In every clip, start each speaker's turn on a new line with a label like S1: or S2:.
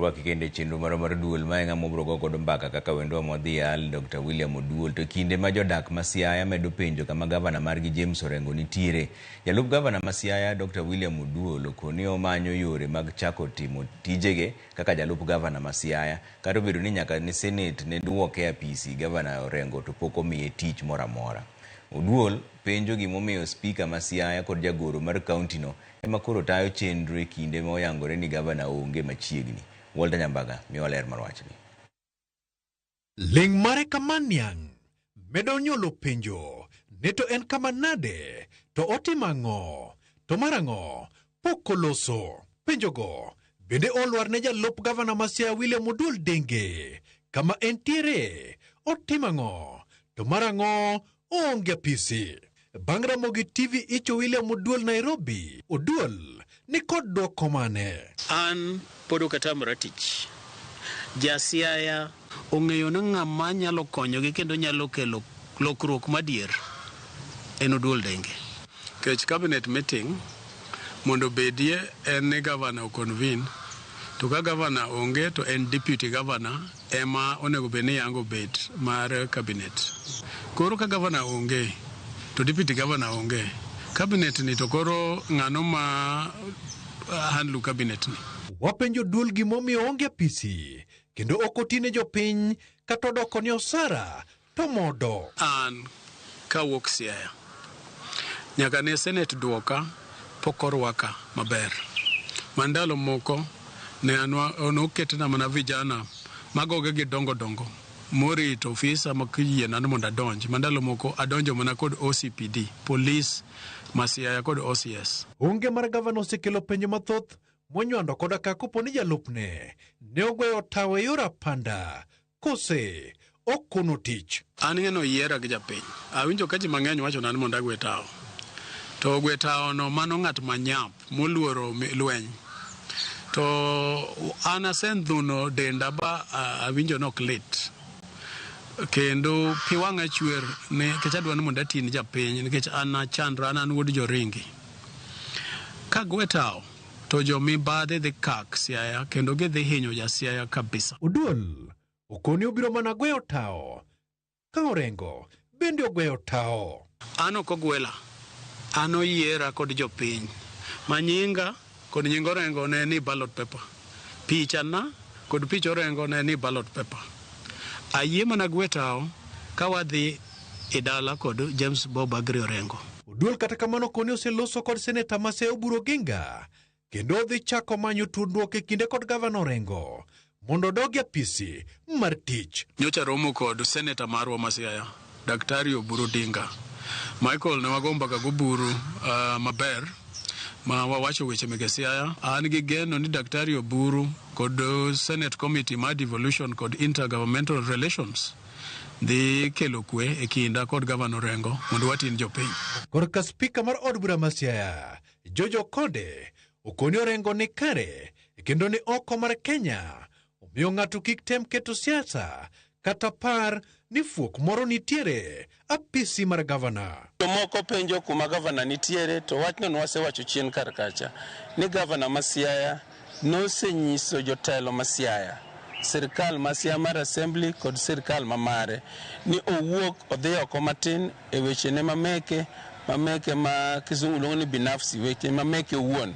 S1: Warwaki kendo e chenro marwa mar duol ma e ng'ama wabiro go godo mbaka kaka wendwa modhial Dr. William Oduol. To e kinde ma jodak ma Siaya medo penjo kama gavana margi James Orengo nitiere, jalup gavana ma Siaya Dr. William Oduol okoni omanyo yore mag chako timo tijege kaka jalup gavana ma Siaya kata obedo ni nyaka ne Senate ne duoke e apisi gavana Orengo to pok omiye tich moro amora. Oduol penjo gimomiyo spika ma Siaya kod jagoro mar kaunti no ema koro tayo chenro e kinde ma oyangore ni gavana onge machiegni. Walter Nyambaga miyowa ler mar wachni.
S2: Ling' mare kama niang' medo nyuolo penjo ni to en kama nade to otimo ang'o to mar ang'o pok oloso. Penjogo bende olwar ne jalup gavana ma Siaya William Oduol Denge kama entiere otimo ang'o to mar ang'o oonge apisi. Bang' Ramogi TV icho William Oduol Nairobi, Oduol ni kod dwoko mane?
S3: An pod ok atamora tich. Ja Siaya ong'eyo ni ng'ama nyalo konyogi kendo nyalo kelo lokruok madier en Oduol Denge.
S4: Kech cabinet meeting mondo obedie en ni governor o convene to ka governor onge to en deputy governor ema onego bed ni yango bet mar cabinet. Koro ka governor onge to deputy governor onge, cabinet ni to koro ng'ano ma handle cabinet ni?
S2: Wapenjo Oduol gimomiyo oonge apisi kendo ok otine jopiny kata odoko ni osara to modo.
S4: An kawuok Siaya nyaka ne Senate duoka pok orwaka maber. Ma ndalo moko ne noketna mana vijana magoge gi dongo dongo morito ofisa ma kiyiena ni mondo adonj. Ma ndalo moko adonjo mana kod OCPD, police ma Siaya kod OCS.
S2: Onge mar gavana osekelo penjo mathoth monywando koda ka kopo ni jalupne ne ogweyo tawo e yor apanda kose okono tich.
S4: An ing'e ni oyiera gi japiny. Awinjo ka ji mang'eny wachona ni mondo agwe tawo. To gwe tawo no mano ng'at manyap moluoro lweny. To an asendhuno denda ba awinjo ni ok lit. Kendo pi wang'a chwer nikech adwa ni mondo ati ni japiny nikech an achandra an an wuod joringi. Kagwe tawo to jo mibadhi dhi kak Siaya kendo gidhi hinyo ja Siaya kabisa.
S2: Oduol okoni obiro mana gweyo tawo ka Orengo bende ogweyo tawo.
S4: An ok ogwela, an oyiera kod jopiny ma nyinga kod nying Orengo ne ni ballot paper. Picha na kod pich Orengo ne ni ballot paper. Ayie mana gwe tawo ka wadhi e dala kod James Bob Agri Orengo.
S2: Oduol kata kamano koni oseloso kod seneta ma Siaya Oburu Oginga kendo odhi chako manyo tudruok e kinde kod gavana Orengo mondo odog e apisi mar tich.
S4: Nyocha romo kod seneta marwa ma Siaya, Daktari Oburu Odinga. Michael ne wago mbaka goburu maber ma wawacho weche meke Siaya. An gi geno ni Daktari Oburu kod Senate Committee mar Devolution kod Intergovernmental Relations dhi kelo kwe e kinda kod gavana Orengo mondo watin jopiny.
S2: Korka spika mar od bura ma Siaya, George Okode, okoni Orengo ni kare kendo ni oko mar Kenya, omiyo ng'ato kik tem keto siasa kata par ni fuok moro nitiere apisi mar gavana.
S5: Jomoko penjo kuma gavana nitiere to wachno nwasewacho chien kar kacha ni gavana ma Siaya nosenyiso jotelo ma Siaya, sirkal ma Siaya mar Assembly kod sirkal ma mare ni owuok odhi oko matin e wechene mameke mameke ma kizungu luongo ni binafsi, weche mameke owuon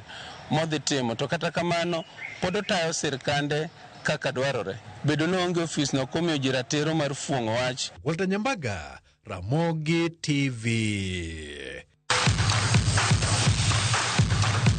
S5: modhi timo. To kata kamano pod otayo sirkande kaka dwarore. Bedo ni oonge ofis no ok omiyo ji ratiro mar fuong'o wach.
S2: Walter Nyambaga, Ramogi TV.